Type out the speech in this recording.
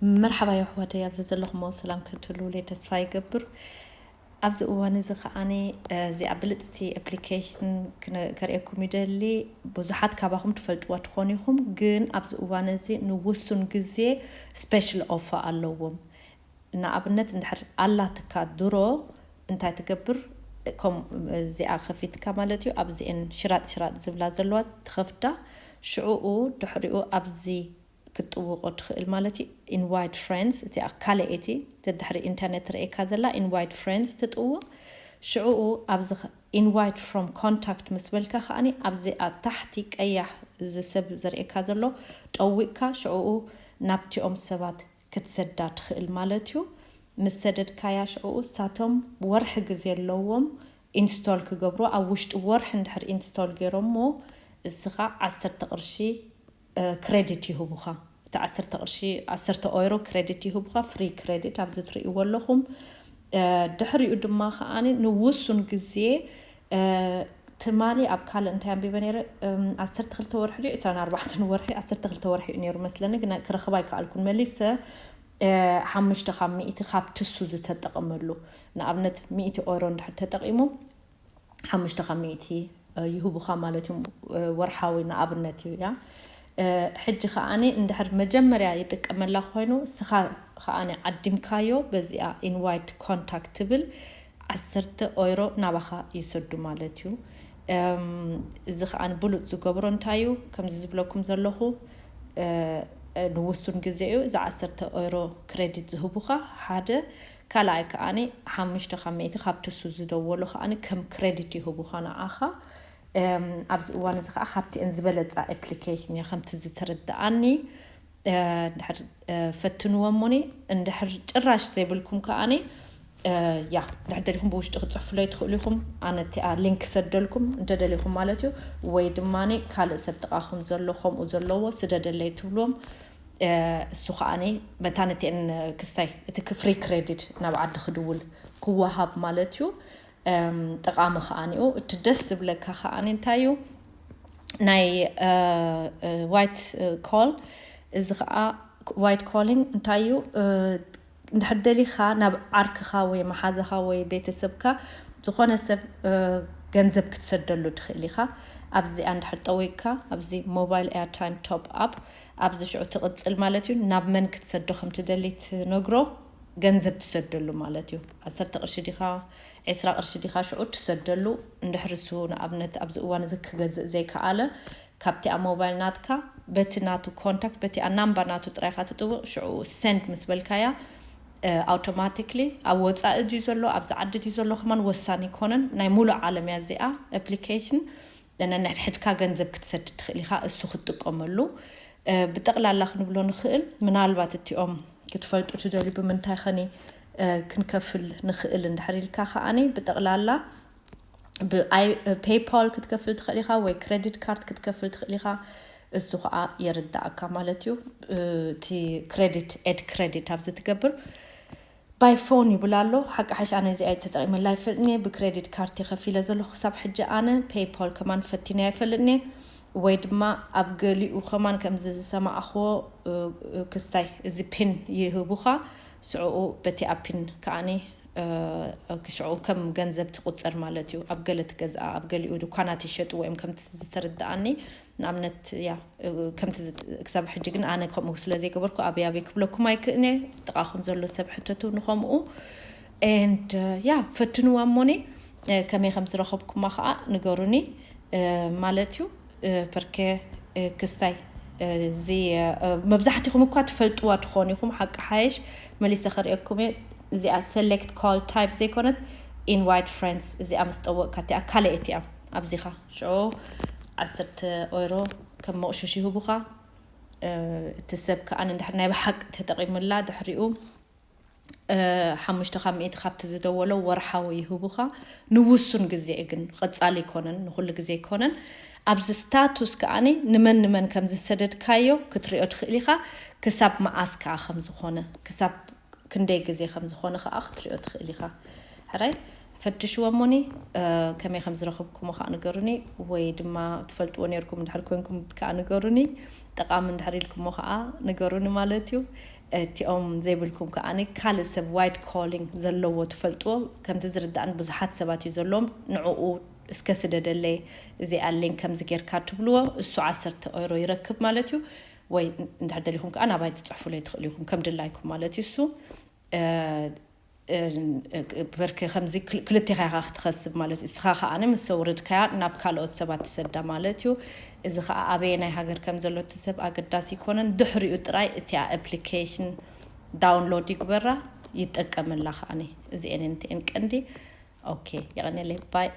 መርሓባ የሕዋተይ፣ ኣብዚ ዘለኹሞ ሰላም ክትህልውለይ ተስፋ ይገብር። ኣብዚ እዋን እዚ ከዓኒ፣ እ፣ እዚኣ ብልጽቲ ኣፕሊኬሽን ክነ-፣ ከርእየኩም ይደሊ። ብዙሓት ካባኹም ትፈልጥዋ ትኾኑ ኢኹም፣ ግን ኣብዚ እዋን እዚ ንውሱን ግዜ ስፔሻል ኦፈር ኣለዎም። ንኣብነት፣ እንድሕር ኣላትካ ድሮ እንታይ ትገብር? ከም እዚኣ ከፊትካ ማለት እዩ። ኣብዚኤን ሽራጥ ሽራጥ ዝብላ ዘለዋ ትኸፍታ። ሽዕኡ ድሕሪኡ ኣብዚ ክትጥውቖ ትኽእል ማለት እዩ። ኢንቫይት ፍሬንድስ፣ እቲ ካልኣይቲ ተድሕሪ ኢንተርኔት ትርእየካ ዘላ ኢንቫይት ፍሬንድስ ትጥውቕ። ሽዕኡ ኣብዚ ኢንቫይት ፍሮም ኮንታክት ምስ በልካ ከዓኒ ኣብዚኣ ታሕቲ ቀያሕ እዚ ሰብ ዘርእየካ ዘሎ ጠዊቕካ ሽዕኡ ናብቲኦም ሰባት ክትሰዳ ትኽእል ማለት እዩ። ምስ ሰደድካያ ሽዕኡ ሳቶም ወርሒ ግዜ ኣለዎም ኢንስቶል ክገብሩ። ኣብ ውሽጢ ወርሒ እንድሕር ኢንስቶል ገይሮሞ እስኻ ዓሰርተ ቅርሺ፣ እ፣ ክሬዲት ይህቡኻ። እቲ ዓሰርተ ቅርሺ፣ ዓሰርተ ኦይሮ ክሬዲት ይህቡኻ፣ ፍሪ ክሬዲት ኣብዚ ትርእይዎ ኣለኹም። እ፣ ድሕሪኡ ድማ ከዓኒ ንውሱን ግዜ፣ እ፣ ትማሊ ኣብ ካልእ እንታይ ኣንቢበ ነይረ? እም፣ ዓሰርተ ክልተ ወርሒ ድዩ ዕስራን ኣርባዕተን ወርሒ? ዓሰርተ ክልተ ወርሒ እዩ ነይሩ መስለኒ፣ ግን ክረኽባ ኣይከኣልኩን መሊሰ። እ፣ ሓሙሽተ ካብ ሚእቲ ካብ ትሱ ዝተጠቐመሉ፣ ንኣብነት ሚእቲ ኦይሮ እንድሕር ተጠቒሙ ሓሙሽተ ካብ ሚእቲ፣ እ፣ ይህቡኻ ማለት እዩ። እ፣ ወርሓዊ ንኣብነት እዩ እያ። እ፣ ሕጂ ከዓኒ እንድሕር መጀመርያ ይጥቀመላ ኮይኑ፣ ስኻ ከዓኒ ዓዲምካዮ፣ በዚኣ ኢንቫይት ኮንታክት ትብል፣ ዓሰርተ ኦይሮ ናባኻ ይሰዱ ማለት እዩ። እም፣ እዚ ከዓኒ ብሉጽ ዝገብሮ እንታይ እዩ? ከምዚ ዝብለኩም ዘለኹ፣ እ፣ እ፣ ንውሱን ግዜ እዩ። እዚ ዓሰርተ ኦይሮ ክሬዲት ዝህቡኻ ሓደ፣ ካልኣይ ከዓኒ ሓሙሽተ ካብ ሚእቲ ካብቲ እሱ ዝደወሎ ከዓኒ ከም ክሬዲት ይህቡኻ ንዓኻ። እም፣ ኣብዚ እዋን እዚ ከኣ ካብቲኤን ዝበለጻ ኣፕሊኬሽን እያ ከምቲ ዝተረድኣኒ። እ፣ እንድሕር፣ እ፣ ፈትንዎ እሞኒ፣ እንድሕር ጭራሽ ዘይብልኩም ከዓኒ፣ እ፣ ያ፣ እንድሕር ደሊኹም ብውሽጢ ክትጽሕፉለይ ትኽእሉ ኢኹም። ኣነ እቲኣ ሊንክ ክሰደልኩም እንተደሊኹም ማለት እዩ። ወይ ድማኒ ካልእ ሰብ ጥቓኹም ዘሎ ከምኡ ዘለዎ ስደደለይ ትብልዎም። እ፣ እሱ ከዓኒ መታን እቲኤን ክስታይ እቲ ክፍሪ ክሬዲት ናብ ዓዲ ክድውል ክወሃብ ማለት እዩ። እም፣ ጠቓሚ ከዓኒ እዩ። እቲ ደስ ዝብለካ ከዓኒ እንታይ እዩ? ናይ፣ እ፣ እ፣ ዋይት፣ እ፣ ኮል፣ እዚ ኸዓ ዋይት ኮሊንግ እንታይ እዩ? እ፣ እንድሕር ደሊኻ ናብ ዓርክኻ ወይ መሓዛኻ ወይ ቤተሰብካ ዝኾነ ሰብ፣ እ፣ ገንዘብ ክትሰደሉ ትኽእል ኢኻ። ኣብዚኣ እንድሕር ጠዊቕካ፣ ኣብዚ ሞባይል ኤርታይም ቶፕ ኣፕ፣ ኣብዚ ሽዑ ትቕጽል ማለት እዩ። ናብ መን ክትሰዶ ከም ትደሊ ትነግሮ፣ ገንዘብ ትሰደሉ ማለት እዩ። ዓሰርተ ቅርሺ ዲኻ፣ ዕስራ ቅርሺ ዲኻ፣ ሽዑ ትሰደሉ። እንድሕር እሱ ንኣብነት ኣብዚ እዋን እዚ ክገዝእ ዘይከኣለ፣ ካብቲ ኣብ ሞባይል ናትካ በቲ ናቱ ኮንታክት፣ በቲ ኣብ ናምበር ናቱ ጥራይ ኢኻ ትጥውቕ፣ ሽዑ ሰንድ ምስ በልካያ፣ እ፣ ኣውቶማቲክሊ ኣብ ወጻኢ ድዩ ዘሎ፣ ኣብዚ ዓዲ ድዩ ዘሎ ከማን ወሳኒ ኣይኮነን። ናይ ሙሉእ ዓለም እያ እዚኣ ኣፕሊኬሽን። ነንሕድሕድካ ገንዘብ ክትሰድድ ትኽእል ኢኻ፣ እሱ ክትጥቀመሉ። እ፣ ብጠቕላላ ክንብሎ ንኽእል፣ ምናልባት እቲኦም ክትፈልጡ ትደልዩ ብምንታይ ኸኒ፣ እ፣ ክንከፍል ንኽእል እንድሕር ኢልካ ከዓኒ ብጠቕላላ ብኣይ-፣ ፔይፓል ክትከፍል ትኽእል ኢኻ ወይ ክሬዲት ካርድ ክትከፍል ትኽእል ኢኻ። እሱ ኸዓ የርዳእካ ማለት እዩ። እ፣ እቲ ክሬዲት፣ ኤድ ክሬዲት ኣብዚ ትገብር ባይ ፎን ይብል ኣሎ። ሓቂ ሓሽ ኣነ እዚኣ ተጠቒመላ ኣይፈልጥን እየ። ብክሬዲት ካርድ እየ ከፊለ ዘለኹ ክሳብ ሕጂ ኣነ። ፔይፓል ከማን ፈቲነ ኣይፈልጥን እየ። ወይ ድማ ኣብ ገሊኡ ከማን ከምዚ ዝሰማዕኽዎ፣ እ፣ እ፣ ክስታይ እዚ ፒን ይህቡኻ። ሽዑኡ በቲ ኣብ ፒን ከዓኒ፣ እ፣ ሽዑ ከም ገንዘብ ትቑጸር ማለት እዩ። ኣብ ገለ ትገዝኣ፣ ኣብ ገሊኡ ድኳናት ይሸጥዎ እዮም ከምቲ ዝተረድኣኒ። ንኣብነት፣ ያ፣ ከምቲ ዝ-፣ ክሳብ ሕጂ ግን ኣነ ከምኡ ስለ ዘይገበርኩ ኣበይ ኣበይ ክብለኩም ኣይክእልን'የ። ጥቓኹም ዘሎ ሰብ ሕተቱ ንኸምኡ። And፣ እ፣ ያ፣ ፈትንዋ እሞኒ፣ እ፣ ከመይ ከም ዝረኸብኩማ ኸዓ ንገሩኒ፣ እ፣ ማለት እዩ። እ፣ ፐርኬ፣ እ፣ ክስታይ፣ እ፣ እዚ፣ እ፣ መብዛሕትኹም እኳ ትፈልጥዋ ትኾኑ ኢኹም፣ ሓቂ ሓይሽ መሊሰ ከርእየኩም እየ። እዚኣ ሰሌክት ኮል ታይፕ ዘይኮነት፣ ኢንቫይት ፍሬንድስ፣ እዚኣ ምስ ጠወቕካ እቲኣ ካልኣይቲ እያ። ኣብዚኻ ሽዑ ዓሰርተ ኦይሮ ከም መቑሽሽ ይህቡኻ። እ፣ እቲ ሰብ ከኣ እንድሕር ናይ ብሓቂ ተጠቒሙላ ድሕሪኡ፣ እ፣ ሓሙሽተ ካብ ሚእቲ ካብቲ ዝደወሎ ወርሓዊ ይህቡኻ። ንውሱን ግዜ እዩ ግን፣ ቀጻሊ ኣይኮነን፣ ንኹሉ ግዜ ኣይኮነን። ኣብዚ ስታቱስ ከኣኒ ንመን ንመን ከም ዝሰደድካዮ ክትሪኦ ትኽእል ኢኻ። ክሳብ መዓስ ከኣ ከም ዝኾነ፣ ክሳብ ክንደይ ግዜ ከም ዝኾነ ከኣ ክትሪኦ ትኽእል ኢኻ። ሕራይ ፈትሽዎ እሞኒ፣ እ፣ ከመይ ከም ዝረኸብኩሞ ከኣ ንገሩኒ፣ ወይ ድማ ትፈልጥዎ ነይርኩም እንድሕር ኮንኩም ከኣ ንገሩኒ። ጠቓሚ እንድሕር ኢልኩሞ ከኣ ንገሩኒ ማለት እዩ። እቲኦም ዘይብልኩም ከኣ ካልእ ሰብ wide calling ዘለዎ ትፈልጥዎ፣ ከምቲ ዝርዳእን ብዙሓት ሰባት እዩ ዘለዎም። ንዕኡ እስከ ስደደለይ፣ እዚኣ link ከምዚ ጌርካ ትብልዎ፣ እሱ ዓሰርተ ዩሮ ይረክብ ማለት እዩ። ወይ እንድሕር ደሊኹም ከኣ ናባይ ትጽሕፉለይ ትኽእሉ ኢኹም፣ ከም ድላይኩም ማለት እዩ። እሱ እ፣ እ፣ ብርክ ከምዚ ክል- ክልቴኻ ኢኻ ክትኸስብ ማለት እዩ። እስኻ ከኣ ምስ ዘውረድካያ ናብ ካልኦት ሰባት ትሰዳ ማለት እዩ። እዚ ከኣ ኣበየናይ ሃገር ከም ዘሎ እቲ ሰብ ኣገዳሲ ኣይኮነን። ድሕሪኡ ጥራይ እቲኣ application download ይግበራ፣ ይጠቀመላ ከኣ። እዚኤን እንተኤን ቀንዲ። ኦኬ፣ የቐንየለይ። ባይ።